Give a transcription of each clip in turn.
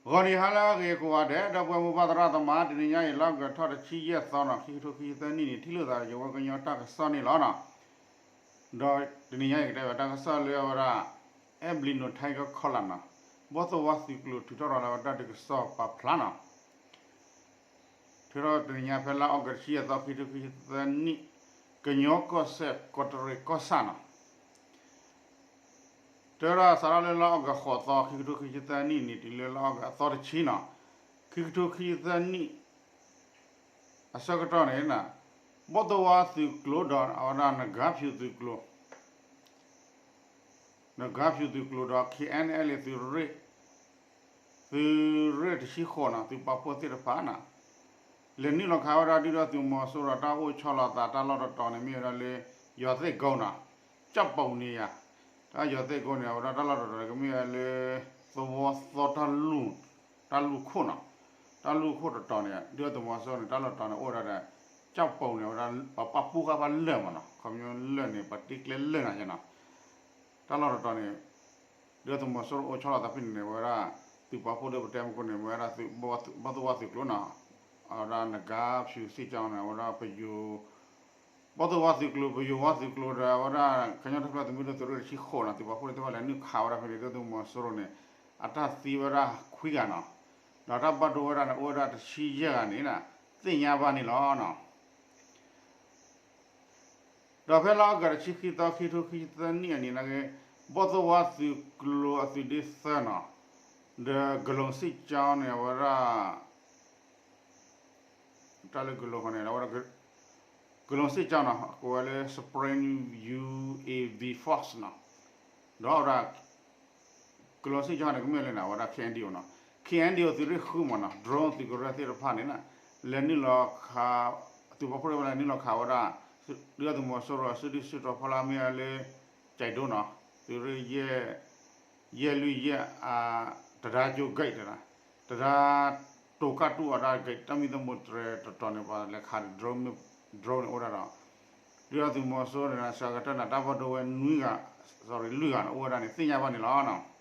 ဂီၤနံၤဟါလၢအဂ့ၤကိးဂၤဒဲး ဒီပုၢ်ဝဲၢ်မိၢ်ပၢ်သရၣ်သမါ, တနံၤညါအံၤ လါအီကူးထီၣ်တဆံယဲၢ်သီနီၤ ခံကထိခံဆံသၢနံၣ်န့ၣ် ထံၣ်လိာ်သးဒီးယဝဲကညီတၢ်ကစီၣ်န့ၣ်လီၤနီၤ. ဒီးတနံၤညါအံၤ ကတဲဘၣ်တၢ်ကစီၣ်လၢအဝဲဒၣ် အဲဘျံးနိၣ်ထၢကီၢ်ခီလာ်နီၤ, ဘီၣ်သိၣ်ဝါသုးကျိၤထုးထီၣ်ရၤလီၤဝဲတၢ်ဒုးကစီၣ်ပာ်ဖျါနီၤ. ထုးထီၣ်တနံၤညါဖဲလါအီကူးတဆံယဲၢ်သီ ခံကထိခံဆံသၢနံၣ်, ကညီကီၢ်စဲၣ် ကီးတရံးကီၢ်ဆၣ်နီၤ. တဲဝဲဒၣ်စးထီၣ်လၢလါအီကူးဃိးသီ ခံကထိခံဆံသၢနံၣ်န့ၣ် တုၤလၢလါအီကူးအသီတဆံနီၤ, ခံကထိခံဆံသၢနံၣ် အဆၢကတီၢ်န့ၣ် ဘီၣ်သိၣ်ဝါသုးကျိၤဒီးအဝဲဒၣ်နဂါဖၠူသုးကျိၤ နဂါဖၠူသုးကျိၤဒီး KNLA သုးရ့ၣ်, သုးရ့ၣ်တဆံဃိးနီၤ သုးပာ်ဖှိၣ်သ့ၣ်တဖၣ်နီၤ, လဲၤနုာ်လီၤခးဝဲဒၣ် ဒုၣ်ဒါသုးမီၤစိရိၤတၢ်အိၣ်ဆီလီၤသးတၢ်လီၢ်တတီၤန့ၣ် မ့ၢ်ဝဲဒၣ်လၢ ယီၤသ့ၣ်ကိနီၤ, ကၠီၣ်ပိာ်န့ၣ်ယၤ, တၢ်ယီၤသ့ၣ်ကိန့ၣ် အဝဲဒၣ်တၢ်လီၢ်တတီၤန့ၣ် ကမ့ၢ်ဝဲလၢ သဝီသီတၢ်လူၢ်, တၢ်လူၢ်ခိၣ်နီၤ, တၢ်လူၢ်ခိၣ်တတီၤန့ၣ် ဒုၣ်ဒါသုးမီၤစိရိၤန့ၣ် တၢ်လီၢ်တတီၤန့ၣ် အိၣ်ဝဲဒၣ်ဒီး ကၠီၣ်ပိာ်န့ၣ် အဝဲဒၣ် ပှၤပာ်ဖှိၣ်ဃာ်ပှၤလၢာ်မးနီၤ, ခီပညီလၢာ်န့ၣ် ပှၤတ့ကျဲလၢာ်နီၤနီၤ, တၢ်လီၢ်တတီၤန့ၣ် ဒုၣ်ဒါသုးမီၤစိရိၤအိၣ်ဆီလီၤသးဖဲန့ၣ်န့ၣ် အဝဲဒၣ် သုးပာ်ဖှိၣ်ဒီးပတဲမကိၢ်န့ၣ် အဝဲဒၣ်သုး ဘီၣ်သိၣ်ဝါသုးကျိၤနီၤ, အဝဲဒၣ်နဂါဖၠူစ့ၣ်ကၠီန့ၣ် အဝဲဒၣ်ပယိၤ ဘီၣ်သိၣ်ဝါသုးကျိၤ ပယိၤဝါသုးကျိၤဒီး အဝဲဒၣ် ကညီတၢ်ထူၣ်ဖျဲးသုးမုၢ်ဒိၣ်သုးရ့ၣ်တဆံဃိးနီၤ သုးပာ်ဖှိၣ်သ့ၣ်တဖၣ်လဲၤနုာ်ခးဝဲဒၣ်ဖဲန့ၣ် ဒုၣ်ဒါသုးမီၤစိရိၤန့ၣ် အတၢ်သံဝဲဒၣ်ခွံဂၤနီၤ, ဒီးတၢ်ဘၣ်ဒိဝဲဒၣ်န့ၣ် အိၣ်ဝဲဒၣ်တဆံယဲၢ်ဂၤန့ၣ် သ့ၣ်ညါဘၣ်န့ၣ်လီၤနီၤ. ဒီးဖဲလါအီကူးတဆံခံသီ ခံကထိခံဆံသၢနံၣ်အနံၤန့ၣ် ဘီၣ်သိၣ်ဝါသုးကျိၤအသုးဒ့သၢနီၤ, ဒီးကလူးစ့ၣ်ကၠီန့ၣ် အဝဲဒၣ် တၢ်လၢကလူးဃီန့ၣ် အဝဲဒၣ် ကလူးစ့ၣ်ကၠီနီၤ ကိးဝဲလၢ Spring UAV Force နီၤ, ဒီးအဝဲဒၣ် ကလူးစ့ၣ်ကၠီန့ၣ် ကမ့ၢ်လၢန့ၣ် အဝဲဒၣ် KNDO နီၤ, KNDO သုးရ့ၣ်ဃုမးနီၤ drone သုးကရၢသ့ၣ်တဖၣ်န့ၣ် လဲၤနုာ်လီၤခး သုးပာ်ဖှိၣ်သ့ၣ်တဖၣ်လဲၤနုာ်လီၤခးဝဲဒၣ် ဒုၣ်ဒါသုးမီၤစိရိၤအစုဒုၣ်စုတီၤဖီလာ်မ့ၢ်ဝဲလၢ ကၠဲးဒိနီၤ သုးရ့ၣ် ယဲၢ်လွံၢ်ယဲၢ် တဒါကၠိ gate တဒါ တဒါ တိၤကၣ်တူၣ်အီၤဒၣ် gate တၢ်မံသမိးတြဲၤတတီၤန့ၣ် ပှၤလဲၤခးဒီး drone မ့ၢ် drone န့ၣ်အိၣ်ဒၣ်ဒီး ဒုၣ်ဒါသုးမီၤစိရိၤန့ၣ် စှၤကတၢၢ်န့ၣ် တၢ်ဘၣ်ဒိဝဲနွံဂၤ sorry လွံၢ်ဂၤန့ၣ် အိၣ်ဝဲဒၣ်န့ၣ် သ့ၣ်ညါဘၣ်န့ၣ်လီၤနီၤ.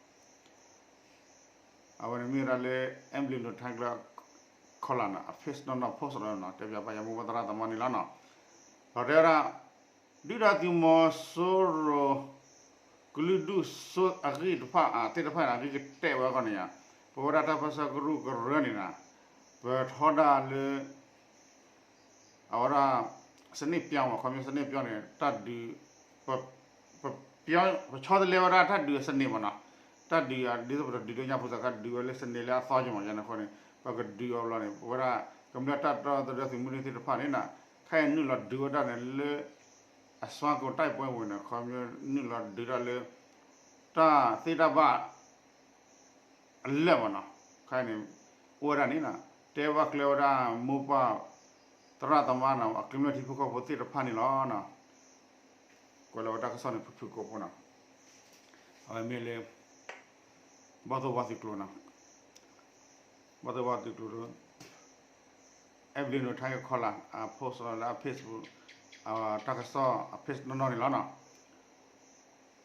အဝဲန့ၣ်မ့ၢ်ဝဲဒၣ်လၢ အဲဘျံးနိၣ်ထၢကျၢ ခီလာ်နီၤ အ page နီၢ်နီၢ် post လီၤနီၤ တဲပၠးပၠးယမိၢ်ပၢ်သရၣ်သမါန့ၣ်လီၤနီၤ. ဒီးတဲဝဲဒၣ် ဒုၣ်ဒါသုးမီၤစိရိၤ ကလုာ်ဒူၣ်စိအဂံၢ်တဖၣ် အသ့ၣ်တဖၣ်န့ၣ် အဂံၢ်ကတဲာ်ဝဲဃီန့ၣ်ယါ ပဝဲဒၣ်တၢ်ပၢဆှၢကရူၢ်ကရၢန့ၣ်နီၤ ပထီဒါလၢ အဝဲဒၣ် စန့ၣ်ပၠီမး ခီပညီစန့ၣ်ပၠီန့ၣ် တၢ်ဒုး ပ ပဆီတလဲဝဲဒၣ်တၢ်ဒုးအစန့ၣ်မးနီၤ. တၢ်ဒုးအဒ်သိးပတဒုးလၢညါပူၤစးခါ ဒုးဝဲလၢစန့ၣ်လၢအသီကမး ယါန့ၣ်အဃိန့ၣ် ပကဒုးအီၤဘျီန့ၣ် ပဝဲဒၣ် ကမျၢၢ်တၢ်တီသဒၢသုးမုၢ်ဒိၣ်သ့ၣ်တဖၣ်န့ၣ်နီၤ ခဲအံၤနုာ်လီၤဒုးဝဲဒၣ်န့ၣ်လၢ အစွမ်းကုန်တိုက်ပွဲဝင်န့ၣ် ခီပညီနုာ်လီၤဒုးတၢ်လၢ တၢ်သ့တၢ်ဘၣ် အလၢာ်မးနီၤ. ခဲအံၤန့ၣ် အိၣ်ဝဲဒၣ်န့ၣ်နီၤ တဲဘၣ်ကျဲဝဲဒၣ်မိၢ်ပၢ် သရၣ်သမါနီၤ အကမျၢၢ်ထံဖိကီၢ်ဖိသ့ၣ်တဖၣ်န့ၣ်လီၤနီၤ. ကွဲးလီၤဝဲတၢ်ကစီၣ်န့ၣ်ဖုၣ်ဖုၣ်ကိာ်ဖိနီၤ အဝဲမ့ၢ်လၢ ဘီၣ်သိၣ်ဝါသုးကျိၤနီၤ ဘီၣ်သိၣ်ဝါသုးကျိၤ အဲဘျံးနိၣ်ထၢကီၢ်ခီလာ် အ post လီၤလၢအ Facebook တၢ်ကစီၣ်အ page နီၢ်နီၢ်န့ၣ်လီၤနီၤ.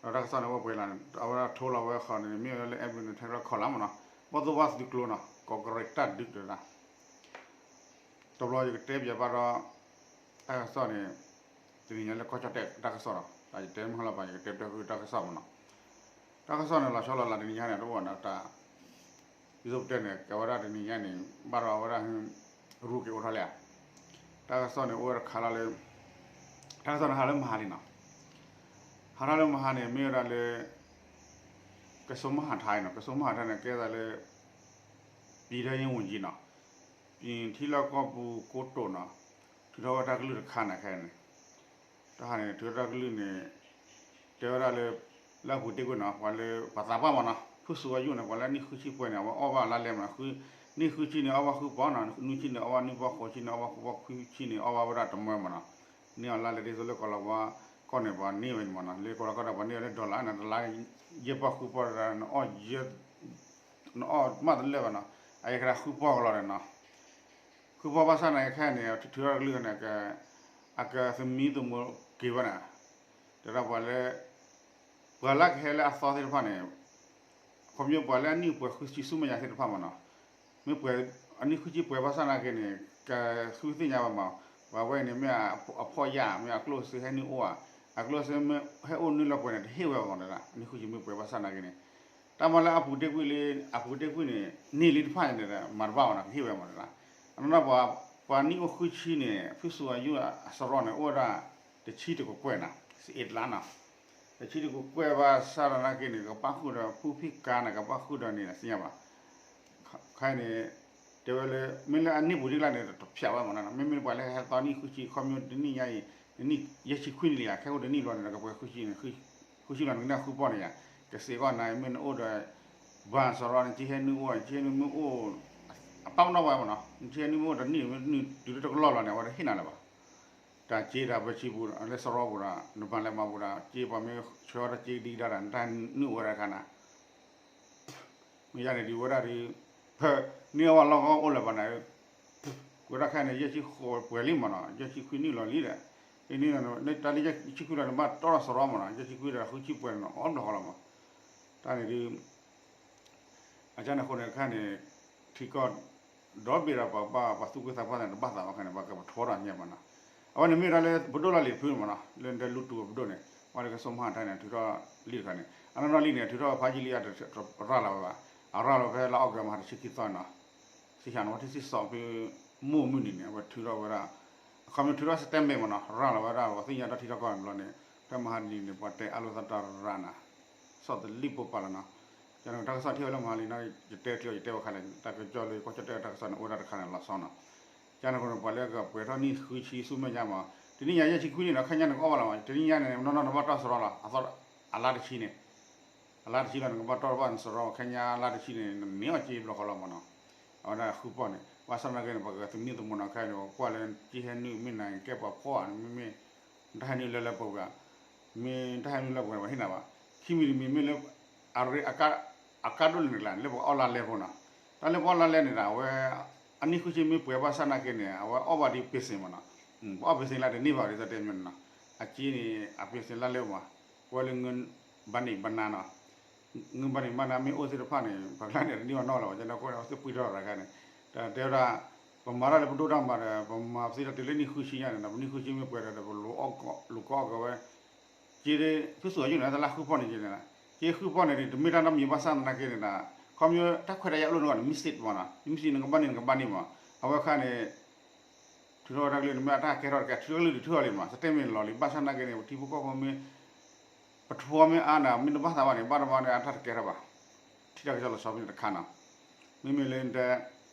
ဒီးတၢ်ကစီၣ်န့ၣ် ဝဲပှဲၤလၢ အဝဲဒၣ်ထိလီၤဝဲဃီန့ၣ် မ့ၢ်ဝဲလၢအဲဘျံးနိၣ်ထၢကီၢ်ခီလာ်မးနီၤ ဘီၣ်သိၣ်ဝါသုးကျိၤနီၤ ကီးကရံးတၢ်ဒုးတဒၣ် တဘျီယကတဲပၠးဘၣ်ဒီး တၢ်ကစီၣ်န့ၣ် တနံၤညါလၢကီၢ်ကၠီၣ်တဲၣ်တၢ်ကစီၣ်လီၤ. တၢ်ယတဲမ့ၢ်လီၤပှၤ ယကတဲပၠးဃုာ်တၢ်ကစီၣ်မးနီၤ. တၢ်ကစီၣ်န့ၣ် လီၤဆီလီၤလးတနံၤညါန့ၣ် တအိၣ်ဘၣ်နီၤ တၢ် ဒ်သိးပတဲန့ၣ် ကဲဝဲဒၣ်တနံၤညါန့ၣ် ဘၣ်ဒီးအဝဲဒၣ် ရူက့ၤအိၣ်ထီၣ်လဲၣ် တၢ်ကစီၣ်န့ၣ် အိၣ်ဝဲတခါလီၤလၢ တၢ်ကစီၣ်န့ၣ် ဟးလၢမဟါလံနီၤ. ဟးထီၣ်လၢမဟါန့ၣ် မ့ၢ်ဝဲဒၣ်လၢ ကစိမဟးထါနီၤ ကစိမဟးထါန့ၣ် ကဲသးလၢ ပံၤထၢယ့ၣ်ဝူၤယံၤနီၤ ပထံလီၢ်ကီၢ်ပူၤကိတိာ်နီၤ ထုးထီၣ်ဝဲတၢ်ကလုၢ်တခါန့ၣ်ခဲအံၤန့ၣ် တၢ်ဟးန့ၣ် ထုးထီၣ်တၢ်ကလုၢ်န့ၣ် တဲဝဲဒၣ်လၢ လၢအပူၤတ့ၢ်ကွံာ်နီၤ ပှၤလၢ ပှၤသးပှၢ်မးနီၤ ဖုၣ်စူၤဝဲယိၣ်န့ၣ် ပှၤလၢအနံၣ်ဃုဆံပှဲၤန့ၣ် အဝဲအီၣ်ဘၣ်လါလဲမးနီၤ နံၣ်ဃုဆံန့ၣ် အီၣ်ဘၣ်ဃုပီၢ်နီၤ နွံဆံန့ၣ် အီၣ်ဘၣ်နွံပီၢ် ဃိးဆံန့ၣ် အီၣ်ဘၣ်ဃိးပီၢ် ခွံဆံန့ၣ် အီၣ်ဘၣ်ဝဲဒၣ်တမၢမးနီၤ န့ၢ်အီၤလါလဲဒ်သိးလၢကီၤလၤဝါကီၢ်န့ၣ် ပှၤန့ၢ်ဝဲန့ၣ်မးနီၤ လၢကီၤလၤဝါကီၢ်ဒီး ပှၤန့ၢ်ဝဲလၢ dollar န့ၣ် တလါ ယဲၢ်ပီၢ်ဃုပီၢ်ဒီး နအီၣ် နအီၣ်မးတလၢာ်ဘၣ်နီၤ အအံၤကဒၣ်ဃုပီၢ်ကလီၤဒီးနီၤ ဃုပီၢ်ဘၣ်ဆၣ်န့ၣ် ခဲအံၤန့ၣ် ထုးထီၣ်တၢ်ကလုၢ်န့ၣ် အကသမံသမိးက့ၤဝဲန့ၣ် တဲဒၣ်ပှၤလၢ ပှၤလၢကဟဲလၢအသီသ့ၣ်တဖၣ်န့ၣ် ခီပညီပှၤလၢအနံၣ်ပှဲၤဃုဆံဆူမဲာ်ညါသ့ၣ်တဖၣ်မးနီၤ မ့ၢ်ပှဲၤ အနံၣ်ဃုဆံပှဲၤဘၣ်ဆၣ်နာ်က့န့ၣ် ကဃုသ့ၣ်ညါဘၣ်မး, ပှၤဝဲန့ၣ်မ့ၢ်အဖီၣ်ယာ် မ့ၢ်အကျိၣ်စ့ဟဲနုာ်အိၣ်ဧါ, အကျိၣ်စ့မ့ၢ်ဟဲအိၣ်နုာ်လီၤပှဲၤန့ၣ် တဟ့ၣ်ဝဲမးန့ၣ်လၢ အနံၣ်ဃုဆံမ့ၢ်ပှဲၤဘၣ်ဆၣ်နာ်က့န့ၣ်, တၢ်မၤလၢအပူၤတ့ၢ်ကွံာ်လံ အပူၤတ့ၢ်ကွံာ်န့ၣ် န့ၢ်လံတဖၣ်န့ၣ် မၤတဘၣ်ဘၣ်နီၤ ကဟ့ၣ်ဝဲမးန့ၣ်လီၤ. အနီၢ်နီၢ်ပှၤ ပှၤနံၣ်အိၣ်ဃုဆံန့ၣ် ဖုစူၤအယူၢ်အစရီန့ၣ် အိၣ်ဝဲဒၣ် တဆံတကကွဲၢ်နီၤ စအ့တလါနီၤ, တဆံတကကွဲၢ်ဘၣ်ဆၣ်ဒီးနာ်က့န့ၣ် ကဘၣ်ဃုာ်ဒီးဖုဖံးကါန့ၣ် ကဘၣ်ဃုာ်ဒီးန့ၣ် သ့ၣ်ညါဘၣ် ခဲအံၤန့ၣ် တဲဝဲလၢ မ့ၢ်လၢအနံၣ်ပူၤတ့ၢ်ကျါန့ၣ် တဖျးဝဲမးနီၤ, မ့မ့ၢ်ပှၤလၢဟဲသီနံၣ်ဃုဆံ ခီဖျိတနံၣ်ညါအံၤ တနံၣ်ယဲၢ်ဆံခွံနံၣ်လံဧါ, ခဲအံၤတနံၣ်ဘျီန့ၣ်ဒီး ကပှဲၤဃုဆံန့ၣ် ဃုဆံလီၤနကနၣ်ဃုပီၢ်န့ၣ်ဧါ, ကစ့းကီၢ်နၤ မ့ၢ်နအိၣ်ဒီး ဘၣ်စရီန့ၣ် နကဟဲနုာ်အိၣ် နကဟဲနုာ်မ့ၢ်အိၣ် အပၢ်ပနီၣ်ဝဲမးနီၤ, နကဟဲနုာ်မ့ၢ်အိၣ်တနံၣ် မ့ၢ်နုာ်တုၤလၢတကလီၢ်လီၤန့ၣ် အဝဲတဟ့ၣ်နၤလၢၤဘၣ်. တၢ်စ့တၢ်ပၢဆံပူၤ လၢစရီပူၤဒီး နဘၣ်လဲၤမၤပူၤဒီး စ့ပှၤမ့ၢ်ဆှၢအီၤတၢ်စ့ဒံးဒၣ်ဒီး နတၢ်နုာ်အိၣ်ဝဲဒၣ်တခါနၤ မ့ၢ်ယါန့ၣ်ဒုးဝဲဒၣ်ဒုး ဖဲန့ၢ်အဝဲလီၢ်ကီၢ်အိၣ်လၢၤဘၣ်န့ၣ်, ကွဲးဒၣ်ခဲအံၤန့ၣ် ယဲၢ်ဆံဃိးပှဲၤလံမးနီၤ, ယဲၢ်ဆံခွံနံၣ်လီၤလံဒီး, အန့ၣ်တၢ်လၢယဲၢ်ဆံခွံဒီး နဘၣ်တီထီၣ်စရီမးနီၤ, ယဲၢ်ဆံခွံဒီးဃုဆံပှဲၤန့ၣ် အီၣ်ဘျီဃီလီၤမး, တၢ်န့ၣ်ဒုး အကန့ၣ်အဃိန့ၣ် ခဲအံၤန့ၣ် ထံကီၢ် ဒီဘ့ၣ်ဒီးပှၤဘၣ်ပှၤသူၣ်က့သးပှၢ်န့ၣ် တဘၣ်သးဘၣ်ခဲန့ၣ် ပှၤကပထီဒီးညါမးနီၤ, အဝဲန့ၣ်မ့ၢ်ဒၣ်လၢပဒိၣ်လီၢ်လံၤဖုမးနီၤ, လၢဒဲလူတူၢ်ပဒိၣ်န့ၣ် ပှၤလၢကစိမၤတၢ်န့ၣ် ထုးထီၣ်လံတခါန့ၣ် အနီၢ်နီၢ်လံန့ၣ် ထုးထီၣ်ဖးယံာ်လံအတရၤလီၤဝဲဘၣ်, အရၤလီၤဖဲလၢအီကူးမဟါတဆံခံသီနီၤ, သ့ၣ်ညါန့ၣ် ဝဲထံၣ်စံးစီဖုမိၢ်မုၢ်နံၤန့ၣ် အဝဲထုးထီၣ်ဝဲဒၣ် အခီပညီထုးထီၣ် statement မးနီၤ, ရၤလီၤဝဲဒၣ် ပှၤသ့ၣ်ညါတၢ်ထံထီၣ်ကီၢ်န့ၣ်ဘျီန့ၣ် ဖဲမဟါတနံၤန့ၣ် ပှၤတဲအါလိာ်သးတၢ်ရၤနၤ စီၣ်သလံၣ်ပိၢ်ပာ်လီၤနီၤ, ကန့ၣ်တၢ်ကစီၣ်ထံၣ်ဝဲလၢမဟါလံနီၤ, ယတဲကျၢၤ ယတဲဝဲခါလဲၣ် တၢ်ကစီၣ်လၢကွၢ်ကၠီၣ်တဲၣ်တၢ်ကစီၣ်န့ၣ် အိၣ်ဝဲဒၣ်တခါန့ၣ်လီၤဆီနီၤ, ကန့ၣ်အဃိန့ၣ် ပှၤလၢကပှဲၤထီၣ်နံၣ်ဃုဆံဆူမဲာ်ညါမး, တနံၣ်ညါယဲၢ်ဆံခွံနံၣ်နီၤ, ခဲညါန့ၣ်ကအီၣ်ဘၣ်လီၤမး, တနံၣ်ညါန့ၣ် နီၢ်နီၢ်နဘၣ်တီၢ်စရီလီၤ, အသီ အလါတဆံန့ၣ် အလါတဆံလီၤ နကဘၣ်တီၢ်ဘၣ်နစရီ ခဲညါလါတဆံန့ၣ် နန့ၢ်အီၣ်က့ဘျီဃီလီၤမးနီၤ, အဝဲဒၣ်ဃုပီၢ်န့ၣ် ဘၣ်ဆၣ်သနာ်က့န့ၣ် ပှၤကသမံသမိးနီၤ, ခဲအံၤန့ၣ် ပှၤကွၢ်လၢကဟဲနုာ်မ့ၢ်နၤကဲပှၤဖှီၣ်ဧါ, မ့မ့ၢ် နတၢ်ဟဲနုာ်လၢလၢပှဲၤပှဲၤ, မ့ၢ်တၢ်ဟဲနုာ်လၢပှဲၤပှဲၤဟ့ၣ်နၤဘၣ်, ခံမံၤတမံၤမ့ၢ်လၢ အရ့ အကါဒိၣ်န့ၣ်တကျါန့ၣ် လၢပှၤအီၣ်လါလဲဖိနီၤ, တၢ်လၢပှၤအီၣ်လါလဲန့ၣ်ဒီး အဝဲ အနံၣ်ဃုဆံမ့ၢ်ပှဲၤဘၣ်ဆၣ်သနာ်က့န့ၣ် အဝဲအီၣ်ဘၣ်ဒ်ပ့စ့မးနီၤ, ပှၤအီၣ်ပ့စ့လါတန့ၢ်ဘၣ်ဒ်သိးတဲမ့ၢ်နီၤ, အက့န့ၣ် အပ့စ့လါလဲမး, ပှၤလၢ ငွေဘဏ်န့ၣ်ဘဏ်နါနီၤ, ငွေဘဏ်န့ၣ်ဘဏ်နါမ့ၢ်အိၣ်သ့ၣ်တဖၣ်န့ၣ် ပှၤကျါန့ၣ်တန့ၢ်ဘၣ်နီတလီၤဘၣ်, ကန့ၣ်အဃိန့ၣ် အဝဲသ့ၣ်ပှံၢ်ထီၣ်ရၤခဲန့ၣ်, တၢ်တဲဝဲဒၣ် ပမၤတၢ်လၢပဒိၣ်တၢ်မၤဒီး ပမၤပသ့တၢ်တုၤလၢနံၣ်ဃုဆံညါန့ၣ်နီၤ, ပနံၣ်ဃုဆံမ့ၢ်ပှဲၤဒီး ပလိၤကီၢ်ကီၢ်ဝဲ က့ ဖုစူၤအယူၢ်န့ၣ် တလါဃုပီၢ်န့ၣ်က့န့ၣ်, က့ဃုပီၢ်န့ၣ် တမ့ၢ်တၢ်နီတမံၤဘၣ်ဆၣ်သနာ်က့န့ၣ်ဒီး ခီပညီတၢ်ခွဲးတၢ်ယာ်အိၣ်လၢနဂီၢ်န့ၣ် မ့ၢ်စ့းမးနီၤ, မ့ၢ်စ့းနကဘၣ်န့ၢ်နကဘၣ်န့ၢ်မး, အဝဲခါန့ၣ် ထုးထီၣ်ဝဲတၢ်ကလုၢ်န့ၣ် မ့ၢ်အတၢ်ကဲထီၣ်တကဲ ထုးထီၣ်ကလုၢ်ဒုးထုးထီၣ်လံမး, စတဲမ့ၢ်လီၤလံ, ဘၣ်ဆၣ်သနာ်က့န့ၣ် ပထံဖိကီၢ်ဖိမ့ၢ် ပထီမ့ၢ်အါန့ၣ် မ့ၢ်တဘၣ်သးဘၣ်န့ၣ် ဘၣ်တဘၣ်န့ၣ် အတၢ်တကဲထီၣ်ဘၣ်, ထံၣ်တၢ်ကစီၣ်လီၤဆီဖဲန့ၣ်တခါနီၤ, မ့မ့ၢ်လၢနတဲ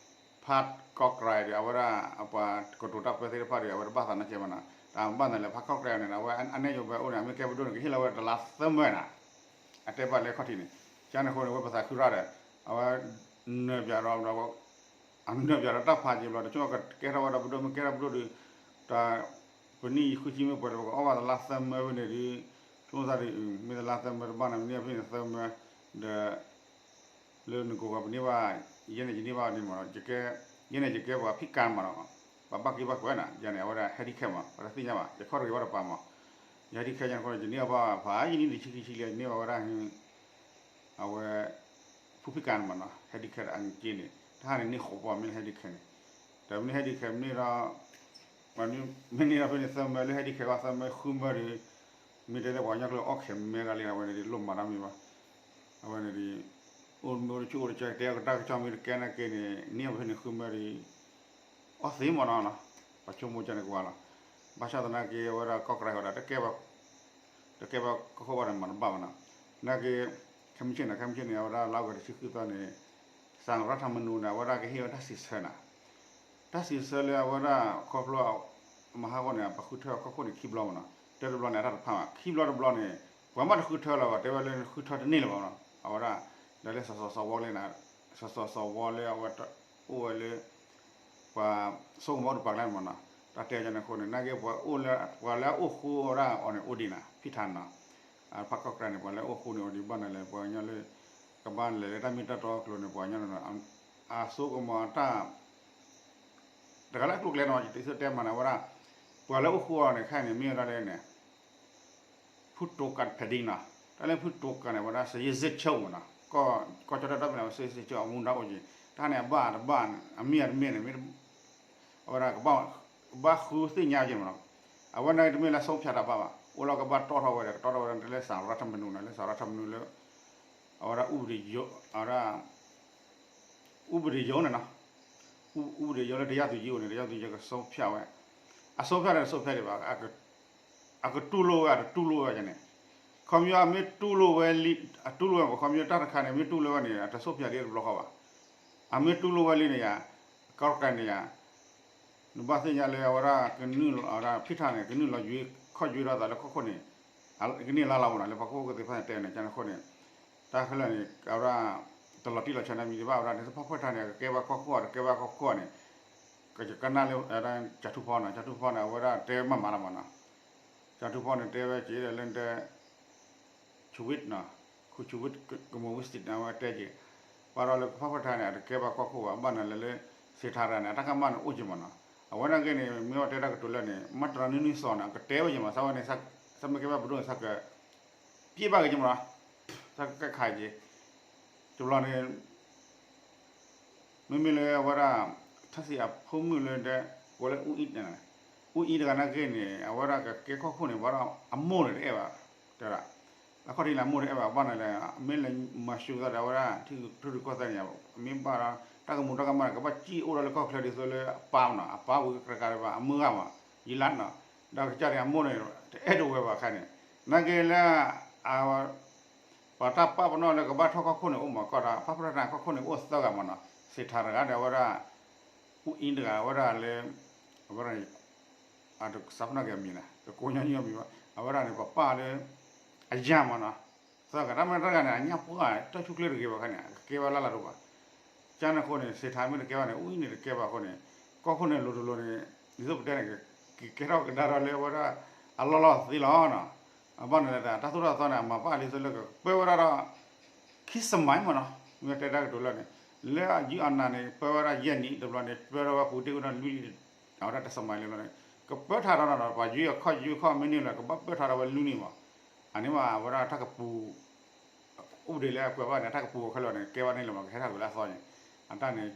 ဖးကီၢ်ကြၢ်ဒီး အဝဲဒၣ် အပှၤကတိၤတၢ်ပၢသ့ၣ်တဖၣ်ဒီး အဝဲတဘၣ်သးနီတစဲးဘၣ်နီၤ, တၢ်ဘၣ်သးလၢဖးကီၢ်ကြၢ်န့ၣ် အဝဲအနဲၣ်ယိၤဘဲအိၣ်န့ၣ် အမ့ၢ်ကဲပဒိၣ်န့ၣ် ကဟ့ၣ်လီၤဝဲတလါသၢမၢနီၤ, အတဲဘၣ်လၢခီၣ်ထံးန့ၣ်, ကန့ၣ်အဃိန့ၣ် ဝဲပသးခုရၣ်ဒီး အဝဲ နၢၤပၠးဒီး အနၢၤပၠးဒီးတၢ်ဖးက့ၤဘျီ တဆိကမိၣ်ကကဲထီၣ်ဝဲဒၣ်ပဒိၣ် မ့ၢ်ကဲထီၣ်ပဒိၣ်ဒီး တၢ် ပနံၣ်ဃုဆံမ့ၢ်ပှဲၤဒီး ပကအီၣ်ဘၣ်တလါသၢမၢဖဲန့ၣ်ဒီး ဆိကမိၣ်သးဒီး မ့ၢ်တလါသၢမၢတဘၣ်န့ၣ် မ့ၢ်န့ၢ်ဖဲန့ၣ်သၢမၢ ဒီး လၢနကိးဂၤပန့ၢ်ဘၣ် ယဲန့ၣ်ယန့ၢ်ဘၣ်န့ၣ်မး ယကဲ ယဲန့ၣ်ယကဲပှၤဖံးကါမးနီၤ, ပှၤဘၣ်က့ဘၣ်ကွဲးနၤ ယၤန့ၣ် အဝဲဒၣ် handicap မး ပှၤတသ့ၣ်ညါဘၣ် ယခီၣ်တဂ့ၤဘၣ်တပၤမး, ယ handicap ယန့ၣ်အဃိန့ၣ် ယန့ၢ်အီၣ်ဘၣ်ဖးယံာ်လံ နံၣ်ဆံခံဆံလံ ယန့ၢ်ဘၣ်ဝဲဒၣ် အဝဲ ဖုဖံးကါန့ၣ်မးနီၤ handicap အက့န့ၣ် တဟါန့ၣ်န့ၢ်ဃိးပီၢ်မ့ၢ်လၢ handicap န့ၣ်, ဒီးမ့ၢ် handicap မ့ၢ်ဒီး မ့ၢ်န့ၢ်ဒီးဖဲန့ၣ်သၢမၢလၢ handicap ဃီသၢမၢဃုမၢဒီး မ့ၢ်တဲလၢပှၤကညီကျိာ်အီၣ်ခဲးမဲဂၤလံ အဝဲန့ၣ်ဒ်လိၣ်မၤတၢ်မ့ၢ်ဘၣ်, အဝဲန့ၣ်ဒ် အိၣ်မ့ၢ်အိၣ်တဆူၣ်အိၣ်တဆၢ တဲအကတၢ်ကစီၣ်မ့ၢ်တကဲနာ်က့န့ၣ် န့ၢ်အီၣ်ဖဲန့ၣ်ဃုမၢဒီး အီၣ်သ့မးနီၤ, ပှၤဆိကမိၣ်ကန့ၣ်ကဝါလီၤ, ဘၣ်ဆၣ်သနာ်က့ အဝဲဒၣ်ကီၢ်ကြၢ်ဃီဒီး တကဲဘၣ် တကဲဘၣ်ကီၢ်ခိၣ်ဘၣ်ဒီးမၤတဘၣ်ဘၣ်နီၤ, နာ်က့ ခဲမုၢ်ဆ့ၣ်န့ၣ် ခဲမုၢ်ဆ့ၣ်န့ၣ် အဝဲဒၣ်လါအီကူးတဆံဃုသီန့ၣ် စၤရၣ်ထၣ်မနူန့ၣ် အဝဲဒၣ်ကဟ့ၣ်ဝဲတၢ်စံးဆၢနၤ, တၢ်စံးဆၢလၢအဝဲဒၣ်ခီဖျိ မဟါဂီၢ်န့ၣ် ပဃုထၢကီၢ်ခိၣ်န့ၣ် ခံဘျီမးနီၤ, တၢတဘျီန့ၣ် အတၢ်တဖၣ်မး ခံဘျီတဘျီန့ၣ် ပှၤမ့ၢ်တဃုထၢလၢၤဘၣ် တဲဝဲလၢနဃုထၢတန့ၢ်လၢၤဘၣ်နီၤ, အဝဲဒၣ် ဒီးလၢစီၤစီၤစီၤဝီလၢ စီၤစီၤစီၤဝီလၢအဝဲအိၣ်ဝဲလၢ ပှၤဆိကမိၣ်အိၣ်တပၤကျါန့ၣ်မးနီၤ, တၢ်တဲန့ၣ်အဃိန့ၣ် နာ်က့ ပှၤအိၣ်လၢ ပှၤလၢအအိၣ်ဃူဝဲဒၣ်အီၤန့ၣ် အိၣ်ဒံးနၤ ဖံးထါန့ၣ်နီၤ, ဖးကီၢ်ကြၢ်န့ၣ် ပှၤလၢအအိၣ်ဃူန့ၣ် အိၣ်ဒံးဘၣ်နၤလဲၣ် ပှၤကညီလၢ ကဘၣ်လဲၤလၢတၢ်မ့ၢ်တၢ်တီအကျိၤန့ၣ် ပှၤကညီန့ၣ် အဆိကမိၣ်တၢ် တဂၤလၢအကျိၤကျဲန့ၣ် ယတတဲမးန့ၣ် အဝဲဒၣ် ပှၤလၢအအိၣ်ဃူအီၤန့ၣ် ခဲအံၤန့ၣ် မ့ၢ်ဝဲဒၣ်လၢန့ၣ် ဖုတိကးဖဲဒံနီၤ, တၢ်လၢဖုတိကးန့ၣ် ဝဲဒၣ် စယ့ၣ်စ့းဆိမးနီၤ, ကီၢ်ကၠီၣ်တဲၣ်ဒီဘ့ၣ်န့ၣ် အဝဲစ့စ့ကၠိအမူဒါအိၣ်က့ၤ တၢ်န့ၣ်အဘၣ်တဘၣ် အမ့ၢ်အတမ့ၢ်န့ၣ် မ့ၢ် အဝဲဒၣ် ကဘၣ်ဃုသ့ၣ်ညါက့ၤမးနီၤ. အဝဲန့ၣ်တမ့ၢ်လၢဆုံးဖြတ်တၢ်ဘၣ်ဘၣ် အိၣ်လီၤကဘၣ်တီၣ်ထီၣ်ဝဲဒီး ကတီၣ်ထီၣ်ဝဲဒၣ်လၢ สารรัฐธรรมนูญ န့ၣ် လၢ สารรัฐธรรมนูญ လၢ အဝဲဒၣ် ဥပဒေရုံး အဝဲဒၣ် ဥပဒေရုံးန့ၣ်နီၤ ဥပဒေရုံး လၢတရားသူကြီးအိၣ်န့ၣ် တရားသူကြီးကဆုံးဖြတ်ဝဲ အဆုံးဖြတ်န့ၣ် ဆုံးဖြတ်ဒံးဘၣ် အကတူၢ်လိာ်ဝဲ အတတူၢ်လိာ်ဝဲန့ၣ် ခီဖျိမ့ၢ်တူၢ်လိာ်ဝဲလံ အတူၢ်လိာ်ဝဲ ခီဖျိတၢ်တခါန့ၣ် မ့ၢ်တူၢ်လိာ်ဝဲန့ၣ် အတဆုံးဖြတ်ဒံးတဘျီဃီဘၣ်. အမ့ၢ်တူၢ်လိာ်ဝဲလံန့ၣ်ယါ ကီၢ်ကရၢန့ၣ်ယါ နဘၣ်သ့ၣ်ညါလၢအဝဲဒၣ်ကနုာ်လီၤ အဝဲဒၣ်ဖံးထၣ်န့ၣ် ကနုာ်လီၤယွၤခီၣ်ယွၤဒီးသးလၢကီၢ်ခိၣ်န့ၣ် ကန့ၢ်လါလီၤမးနီၤ လၢပှၤကီၢ်ခိၣ်သ့ၣ်တဖၣ်န့ၣ်တဲန့ၣ် ကန့ၣ်အဃိန့ၣ် တၢ်ခဲလၢာ်န့ၣ် အဝဲဒၣ် တလီၤတံၢ်လီၤဆဲးန့ၣ်မံၤဒံးဘၣ် အဝဲဒၣ်န့ၣ် သ့ၣ်ဖၣ်ဖှဲၣ်ထၣ်န့ၣ် ကကဲဘၣ်ကီၢ်ခိၣ် တကဲဘၣ်ကီၢ်ခိၣ်န့ၣ် ကကနၣ်လၢ ကၠီထူဖီနီၤ ကၠီထူဖီန့ၣ် အဝဲဒၣ်တဲမၤမၤလီၤမးနီၤ ကၠီထူဖီန့ၣ် တဲဝဲက့ၤဒီးလၢတဲ ชูวิทย์နီၤ คุณชูวิทย์ กมลวิสิทธิ์ န့ၣ် အဝဲတဲက့ၤ ပှၤဒီးလၢသ့ၣ်ဖၣ်ဖှဲၣ်ထၣ်န့ၣ် အတကဲဘၣ်ကီၢ်ခိၣ်ဘၣ် ဘၣ်န့ၣ်လၢလၢ စ့ထၣ်ရၣ်န့ၣ် အတၢ်ကမၣ်န့ၣ်အိၣ်က့ၤမးနီၤ အဝဲန့ၣ်က့န့ၣ် မ့ၢ်အီၤတဲတၢ်ကတိၤလၢန့ၣ် မၤတရၣ်နုၢ်နုၢ်စီၤန့ၣ် အကတဲဝဲက့ၤမး သးဝဲန့ၣ် သးမ့ၢ်ကဲဘၣ်ပဒိၣ်န့ၣ် သးက ပျဲဘၣ်က့ၤက့ၤမးနီၤ သးကကဲခးက့ၤ တဘျီန့ၣ် မ့မ့ၢ်လၢအဝဲဒၣ် ထၣ်စံးအဖိမုၣ်လၢဒဲ ကိးလၢအူအံၤန့ၣ် အူအံၤတဂၤန့ၣ်က့န့ၣ် အဝဲဒၣ်ကကဲခီၣ်ခိၣ်န့ၣ် ဘၣ်ဒီးအမိၢ်န့ၣ်တအဲၣ်ဘၣ် တဲဒၣ် အခီၣ်ထံးန့ၣ် အမိၢ်တအဲၣ်ဘၣ် ဘၣ်န့ၣ်လဲၣ် မ့ၢ်လဲၤမၤဆူသးဒီးအဝဲဒၣ် ထံရူၢ်ကီၢ်သဲးန့ၣ် မ့ၢ်ဘၣ်ဒီး တၢ်ကမူးတၢ်ကမၣ်န့ၣ် ကဘၣ်စံၣ်အိၣ်ဒီးလၢကီၢ်ချၢဒ်သိးလၢအပၢ်မးနီၤ အပၢ်ဝံၤကရၢကရိဘၣ် အမုၢ်ဂၤမး ယံာ်လါနီၤ ဒီးကစၢ်န့ၣ် အမိၢ်န့ၣ် တအဲၣ်ဒိးဝဲဘၣ်အခါန့ၣ် နာ်က့လၢ ပှၤတၢ်ပာ်ပနီၣ်လၢကဘၣ်ထီၣ်ကီၢ်ခိၣ်န့ၣ်အိၣ်မးကီးဒီး ဖၣ်ဖၣ်ထၣ်န့ၣ် ကီၢ်ခိၣ်န့ၣ်အိၣ်သၢဂၤမးနီၤ စ့ထၣ်တဂၤဒီးအဝဲဒၣ် အူအံၤတဂၤ အဝဲဒၣ်လၢ အဝဲဒၣ် အတစးဖနီၣ်က့ၤအမံၤန့ၣ် တကိးညီနုၢ်အမံၤဘၣ် အဝဲဒၣ်န့ၣ် ပပာ်လၢ အယၢ်မးနီၤ သၢဂၤ တၢ်မ့ၢ်တၢ်ဂၤန့ၣ် အညၣ်ပှၢ် တၢ်ဆူၣ်ချ့တဂ့ၤဘၣ်ခါန့ၣ် ကကဲဝဲလၢ်လၢ်ဒိၣ်ဘၣ် ကန့ၣ်အဃိန့ၣ် စ့ထၣ်မ့ၢ်တကဲဘၣ်န့ၣ် အူအံၤန့ၣ်တကဲဘၣ်အဃိန့ၣ် ကီၢ်ခိၣ်န့ၣ်လိၤတလိၤန့ၣ် ဒ်သိးပတဲန့ၣ် ကကဲထီၣ်ကဒါဒီးလၢအဝဲဒၣ် အလီၢ်လီၢ်သ့လီၤနီၤ အဘၣ်န့ၣ်လဲၣ် တၢ်သိၣ်တၢ်သီန့ၣ် အမၤဘၣ်ဒ်သိးလၢကပၢဝဲဒၣ်ဒီး ခံစမံၤမးနီၤ မ့ၢ်တဲတၢ်ကတိၤလၢန့ၣ် လၢအယုၢ်အနၤန့ၣ် ပၢဝဲဒၣ်ယဲၢ်နံၣ် တဘျီန့ၣ် ပၢထီၣ်ဝဲပူၤတ့ၢ်ဝဲဒၣ်လွံၢ်နံၣ် အဝဲဒၣ်တစမံၤလၢဘျီန့ၣ် ကပၢထီၣ်ဒီးနီၤ ပှၤယွၤခီၣ်ယွၤခီၣ်မ့ၢ်န့ၣ်လီၤ ကဘၣ်ပၢထီၣ်ဒီးဝဲလွံၢ်နံၣ်မး အန့ၣ်မး အဝဲဒၣ်တၢ်ကပူၤ အိၣ်ပဒ့လၢအကွဲးဘၣ်န့ၣ် အတၢ်ကပူၤအီၤခဲလၢာ်န့ၣ် ကဲဘၣ်န့ၣ်လၢၤမး ကဟဲထီၣ်ကွံာ်လၢအသီန့ၣ် အတၢ်န့ၣ်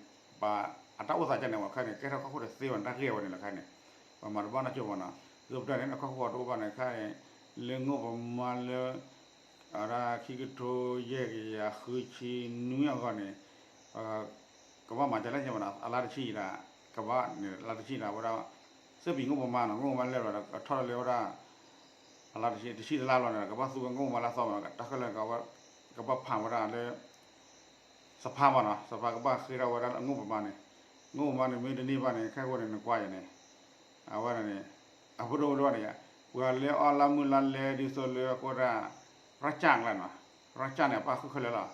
အတၢ်အိၣ်သးကန့ၣ် ဝဲခဲန့ၣ် ကဲထီၣ်ကီၢ်ခိၣ်တသ့ဘၣ်န့ၣ် တၢ်ဂ့ၢ်ဝဲန့ၣ်လီၤခဲန့ၣ် ပှၤမၤတဘၣ်နီၢ်ကၠိမးနီၤ ဒ်သိးပတဲန့ၣ် ကီၢ်ခိၣ်အတအိၣ်ဘၣ်န့ၣ်ခဲန့ၣ် လၢငိၢ်ပမါလၢ အဝဲဒၣ်ခံကထိယဲၢ်ကယၤဃုဆံနွံအဂီၢ်န့ၣ် ကဘၣ်မၤကလဲၣ်မးနီၤ အလါတဆံယံၤဒၣ် ကဘၣ်န့ၣ် လါတဆံယံၤဒၣ် အဝဲဒၣ် စ့ပံၤငိၢ်ပမါနီၤ ငိၢ်ပမါလဲၤဘျီဒီး ထီၣ်လၢအဝဲဒၣ် အလါတဆံ တဆံတလါဘျီန့ၣ် ကဘၣ်သူဝဲငိၢ်ပမါလၢအသီမးနီၤ တၢ်ခဲလၢာ်န့ၣ် ကဘၣ်ဖးဝဲဒၣ်လၢ စဖါမးနီၤ စဖါကဘၣ်ဃ့ထီၣ်ဝဲဒၣ်လၢငိၢ်ပမါန့ၣ် ငိၢ်ပမါန့ၣ် မ့ၢ်တန့ၢ်ဘၣ်န့ၣ် ခဲကိာ်န့ၣ် နကွၢ်ယၤန့ၣ် အဝဲဒၣ်န့ၣ် အပဒိၣ်ပဒိၣ်န့ၣ် ပှၤလၢအီၣ်လါမုၢ်လါလဲဒ်သိးလၢအကိးဒၣ် ရၢ်ကၢ်ကျါနီၤ ရၢ်ကၢ်န့ၣ် ပၣ်ဃုာ်ခဲလၢာ်လီၤ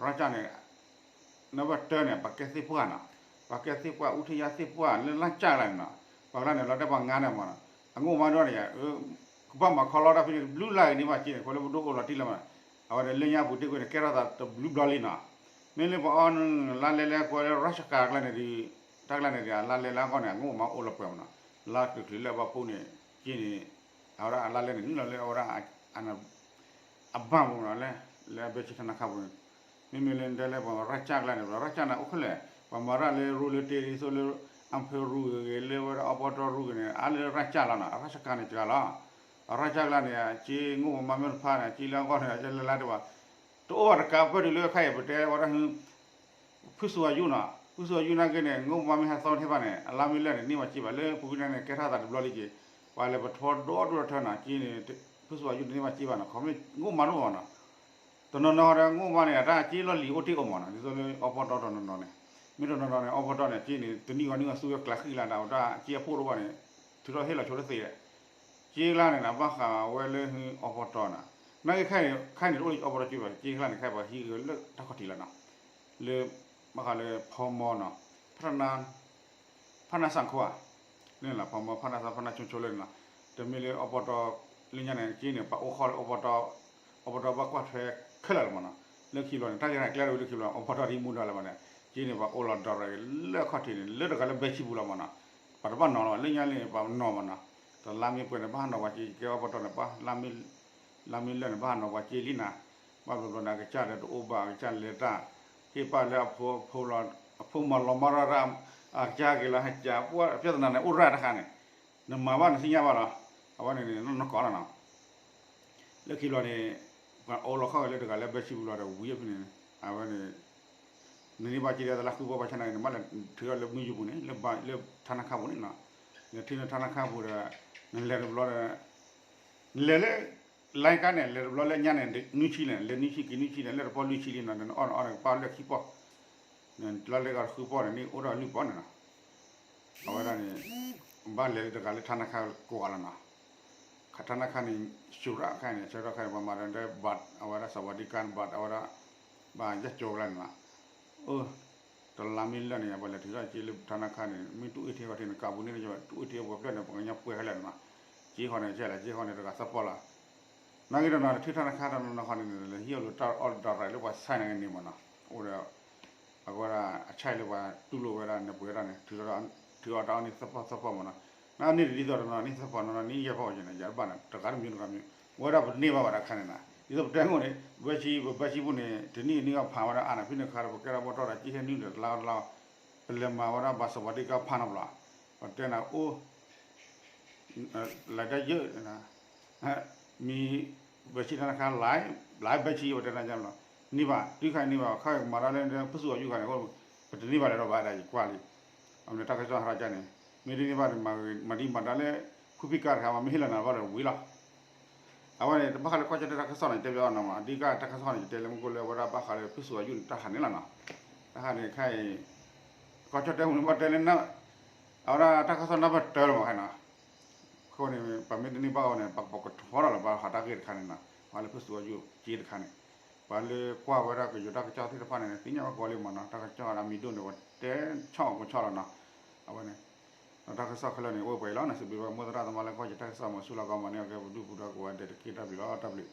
ရၢ်ကၢ်န့ၣ် နဘၣ်တၢ်န့ၣ် ပှၤကဲသ့ၣ်ပှၢ်နီၤ ပှၤကဲသ့ၣ်ပှၢ် အူထယါသ့ၣ်ပှၢ် လၢလၢ်ကၢ်လၢ်န့ၣ်နီၤ ပှၤကျါန့ၣ် လီၤတဲာ်ပှၤငါန့ၣ်မးနီၤ အငိၢ်မါဒိၣ်န့ၣ် ကဘၣ်မၤခီလီတၢ်ဖဲန့ၣ် တဘျုးလၢ်ဂ့ၤန့ၢ်ဘၣ်က့န့ၣ် ခီလၢပဒိၣ်အိၣ်လီၤတံၢ်လၢမးနီၤ အဝဲန့ၣ် လၢညါပူၤတ့ၢ်ကွံာ်န့ၣ် ကဲထီၣ်သးတဘျုးဘျီလံနီၤ မ့ၢ်လၢပှၤအီၣ်လါလဲလၢကွဲလၢ ရၢ်ကၢ်ကျါန့ၣ်ဒီး တၢ်ကျါန့ၣ်ဒီး အလါလဲလၢအဂီၢ်န့ၣ် အငိၢ်မါအိၣ်လီၤပှဲၤမးနီၤ လါတချုးလၢအဘၣ်ဖှိၣ်န့ၣ် က့န့ၣ် အဝဲဒၣ်အလါလဲန့ၣ် နုာ်လီၤလၢအဝဲဒၣ် အဘၣ်မးနီၤ လၢ လၢအဘဲဆ့ထနါခါပူၤန့ၣ် မ့မ့ၢ်လၢတဲလၢပှၤရၢ်ကၢ်ကျါန့ၣ် ပှၤရၢ်ကၢ်န့ၣ်အိၣ်ခဲလၢာ် ပှၤမၤတၢ်လၢရိလၢတ့ၢ်ဒ်သိးလၢ အဖၢရူဂ့ၤဂ့ၤ လၢဝဲဒၣ်အီပီတီရူဂ့ၤန့ၣ် အါလၢရၢ်ကၢ်လီၤနီၤ အရၢ်ကၢ်န့ၣ်စှၤလီၤ အရၢ်ကၢ်ကျါန့ၣ် အက့ငိၢ်ပမါမ့ၢ်တဖၣ်န့ၣ် အက့လၢအဂီၢ်န့ၣ် အကဲလၢလါတဘၣ် တအိၣ်ဘၣ်တကးပၢၢ်တုၤလၢခဲအံၤ ပတဲဝဲဒၣ် ဖုစူၤအယူၢ်နီၤ ဖုစူၤအယူၢ်နာ်က့န့ၣ် ငိၢ်ပမါမ့ၢ်ဟဲသီထဲဘၣ်န့ၣ် အလါမ့ၢ်လၢာ်န့ၣ် န့ၢ်ဝဲက့ဘၣ် လၢပူၤကွံာ်န့ၣ် ကဲထီၣ်သးတဘျီလံက့ ပှၤလဲၤပထီဒီဒူၣ်ထၢနီၤ က့န့ၣ် ဖုစူၤအယူၢ်န့ၣ် န့ၢ်ဝဲက့ဘၣ်နီၤ ခီမ့ၢ်ငိၢ်မါတအိၣ်ဘၣ်နီၤ တနီၤနီၤဒီးငိၢ်မါန့ၣ် အတၢ်က့လီၢ်လံၤအိၣ်တ့ၢ်အိၣ်မးနီၤ ဒ်သိးလၢအီပီတီတနီၤနီၤန့ၣ် မ့ၢ်တနီၤနီၤန့ၣ် အီပီတီန့ၣ် က့န့ၣ် တနံၣ်ဝဲနံၣ်ဝဲဆူဝဲကျးဃံလၤဒီး အတၢ်က့အဖှိၣ်တအိၣ်ဘၣ်န့ၣ် ထုးထီၣ်ဟ့ၣ်လီၤဆိတသ့ က့ကျါန့ၣ် ဘၣ်ဃးဝဲလၢအီပီတီနီၤ နာ်က့ခဲအံၤန့ၣ် တအိၣ်လၢအီပီတီက့ဘၣ် က့ကျါန့ၣ် ခဲအံၤပှၤဟံးဂ့ၤလၢတၢ်ခီၣ်ထံးလီၤနီၤ လၢ ဘၣ်ဃးလၢဖီမီနီၤ ဖၣ်နၢ် ဖၣ်နၢ်စၣ်ခိၣ်ဧါ လၢန့ၣ်လီၤ ဖီမီ ဖၣ်နၢ်စၣ် ဖၣ်နၢ်ဆိဆိလၢန့ၣ်လီၤ တမ့ၢ်လၢအီပီတီ လၢညါန့ၣ် က့န့ၣ် ပှၤအိၣ်ဃီလၢအီပီတီ အီပီတီဘၣ်ကွၢ်ထွဲခဲလၢာ်လီၤမးနီၤ လၢခံဘျီန့ၣ် တၢ်ဂ့ၢ်တၢ်ကျဲတဝံၤလၢခံဘျီ အီပီတီဒ်မူဒါလၢၤဘၣ်န့ၣ် က့န့ၣ် ပှၤအိၣ်လီၤဒီးရၤဂ့ၤလၢအခီၣ်ထံးန့ၣ် လၢတဂၤလၢဘဲဆံပူၤလီၤမးနီၤ ပှၤတဘၣ်နီၤလီၤ လၢညါလၢပှၤနီၤမးနီၤ တလါမ့ၢ်ပှဲၤန့ၣ် ဘၣ်ဟးနီၤပှၤက့ ကဲအီပီတီန့ၣ် ဘၣ်လါမ့ၢ်လၢာ်န့ၣ် ဘၣ်ဟးနီၤပှၤက့လံနီၤ ဘၣ်ဘျီဘျီန့ၣ် အကစၢ်ဒီးတအိၣ်ဘၣ် အကစၢ်လဲၤတၢ်, ဟ့ၣ်ပာ်လၢအဖိ အဖိမၤလီၤမၢ်ထီၣ်တၢ်, အကစၢ်က့ၤလီၤဟဲကး ပှၤပြဿနာန့ၣ် အိၣ်ရၣ်တခါန့ၣ်, နမၤဘၣ်နသ့ၣ်ညါဘၣ်လီၤ, အဝဲန့ၣ်န့ၣ် နီၢ်နီၢ်ကီးလီၤနီၤ. လၢခံဘျီန့ၣ် ပှၤအိၣ်လီၤခီၣ်ဝဲလၢတဂၤလၢဘဲစံပူၤလီၤဒီးဝံၤအဖဲန့ၣ် အဝဲန့ၣ် နန့ၢ်ဘၣ်က့ၤဒီး သလၢဃုဖီဘၣ်ဆၣ်နာ်က့ နဘၣ်လဲၤထုးထီၣ်လၢမုၢ်ယူပူၤန့ၣ် လၢထါနါခါပူၤန့ၣ်နီၤ, လဲၤထုးန့ၢ်ထါနါခါပူၤဒီး နလဲၤတဘျီဒီး နလဲၤလၢ လိုင်းကားန့ၣ် လဲၤတဘျီလၢညါန့ၣ် နွံဆံန့ၣ် လဲၤနွံဆံက့ၤနွံဆံန့ၣ် လဲၤတပီၢ်လွံၢ်ဆံလံနီၤ နအီၣ်နအီၣ်န့ၣ် ကပာ်လၢခံပီၢ်, နလီၤလဲၤကီးတဃုပီၢ်န့ၣ် န့ၣ်အိၣ်ဒီးလွံၢ်ပီၢ်န့ၣ်နီၤ. အဝဲဒၣ်န့ၣ် ဘၣ်လဲၤလၢတဂၤလၢထါနါခါကိးဂၤလီၤနီၤ. ခါထါနါခါန့ၣ် စူၤရၣ်ခါန့ၣ် ဆၢထီၣ်ခါန့ၣ် ပှၤမၤဒီး ဘတ် အဝဲဒၣ် စဝၤဒံကၢၣ် ဘတ် အဝဲဒၣ် ဘၣ်ယၢ်ကၠိဝဲလီၤန့ၣ်နီၤ. အိ တလါမ့ၢ်လၢာ်န့ၣ် ပှၤလဲၤထုးထီၣ်က့ၤလၢထါနါခါန့ၣ် မ့ၢ်တအိၣ်ထံအီထံန့ၣ် ကးပူၤန့ၣ် တအိၣ်ထံအပှဲၤဖျၢၣ်န့ၣ် ပှၤကညီပှဲၤခဲလၢာ်န့ၣ်နီၤ. က့ၤဃီန့ၣ် ကဲလဲၣ် က့ၤဃီန့ၣ် တဂၤသၢပီၢ်လီၤ. နာ်က့ဒီးနီၤ ထုးထါနါခါတနီၤနီၤဃီန့ၣ် ဟ့ၣ်အီၤလိာ်တၢ်အီၣ်ဒီးရၤလၢပှၤဆဲးန့ၣ်ကန့ၣ်မ့ၢ်နီၤ. အိၣ်ဒီး အဝဲဒၣ်အဆဲးလၢပှၤတူၢ်လိာ်ဝဲဒၣ်န့ၣ် ပှဲၤဝဲဒၣ်န့ၣ် ထုးအီၣ်တၢ်အီၣ်န့ၣ်သၢပီၢ်သၢပီၢ်မ့ၢ်နီၤ. နန့ၢ်ဒ်သိးတနီၤ န့ၢ်သၢပီၢ်နီၤ န့ၢ်ယဲၢ်ပီၢ်အီၤန့ၣ် ယၤတဘၣ်န့ၣ် တဂၤတမံၤတဂၤမံၤ ဝဲဒၣ်ပတန့ၢ်ဘၣ်ဝဲဒၣ်ခါန့ၣ်နီၤ. ဒ်သိးပတဲမ့ၢ်န့ၣ် ဘၢဆံ ပဘၢဆံပူၤန့ၣ် တနံၣ်အနံၣ်အီၣ်ဖးဝဲဒၣ်အါန့ၣ် ဖဲန့ၣ်ခါဒီး ပကဲထီၣ်ဘီထီၣ်ဒီး က့ဟဲနုာ်ဒီးတလါတလါ ပလဲၤမၤဝဲဒၣ်ဘၣ်စီၤပၤဒ့ကါဖးနီတဘျီ ပတဲနၤအိၣ် လဲၤတၢ်ယၢၢ် မံၤဘၢဆံတၢ်နါခါ လၢဘၢဆံ ပတဲနၤညါလီၤ. န့ၢ်ဘၣ် တုၤခါန့ၣ်န့ၢ်ဘၣ် ခါမၤတၢ်လၢ ဖုၣ်စူၤအီၤယူၢ်ခါန့ၣ် ပတန့ၢ်ဘၣ်လၢၤဒီးဘၣ်ဒၣ်ယကွၢ်လံ. အမ့ၢ်တၢ်ကစီၣ်ဟးထီၣ်ကန့ၣ် မ့ၢ်တန့ၢ်ဘၣ်န့ၣ် မၤဒ်မၤတၢ်လၢ ဖုဖံကါတခါ မ့ၢ်ဟ့ၣ်လီၤနၤဘၣ်ဒီးဝံၤလီၤ. အဝဲန့ၣ် တဘၣ်ဃးလၢကီၢ်ကၠီၣ်တဲၣ်တၢ်ကစီၣ်န့ၣ် တဲဘၣ်အီၤနီၤမး အဓိကတၢ်ကစီၣ်န့ၣ် ယတဲလၢမူခိၣ်လၢအဝဲဒၣ်ဘၣ်ဃးလၢဖုၣ်စူၤအီၤယူၢ်န့ၣ် တၢ်ဟးန့ၣ်လီၤနီၤ. တၢ်ဟးန့ၣ်ခဲအံၤ ကီၢ်ကၠီၣ်တဲၣ်မုၢ်န့ၣ်ဘၣ်တဲလၢ အဝဲဒၣ်တၢ်ကစီၣ်နၢ်ပၢၢ်တၢၢ်လီၤမးခဲနီၤ. အဃိန့ၣ် ပမ့ၢ်တန့ၢ်ဘၣ်အီၤန့ၣ် ပကပကထီထီၣ်လီၤဘၣ်ဟးတၢ်ဂ့ၢ်တခါန့ၣ်နီၤ ပှၤလၢဖုၣ်စူၤအီၤယူၢ်က့တခါန့ၣ် ပှၤလၢကွၢ်ဝဲဒၣ်ကယီၤတၢ်ကစီၣ်သ့ၣ်တဖၣ်န့ၣ် သ့ၣ်ညါဝဲကိးလံမးနီၤ တၢ်ကစီၣ်အမံၤဒိၣ်န့ၣ် ပှၤတဲဆီၣ်အီၤကဆီၣ်လီၤနီၤ. အဝဲန့ၣ် ဒီးတၢ်ကစီၣ်ခဲလၢာ်န့ၣ် အိၣ်ပှဲၤအံၤလီၤန့ၣ် စံးဘျုးဘၣ်မိၢ်သရၣ်သမါလၢကီၢ်ကၠီၣ်တၢ်ကစီၣ်မၤဆူၣ်လီၤကီးမးန့ၣ် အကဲပဒုၣ်ပူၤဒီးကဝဲၤဒဲးတက့ၢ်တၢ်ဘျုးလီၤ တၢ်ဘျုး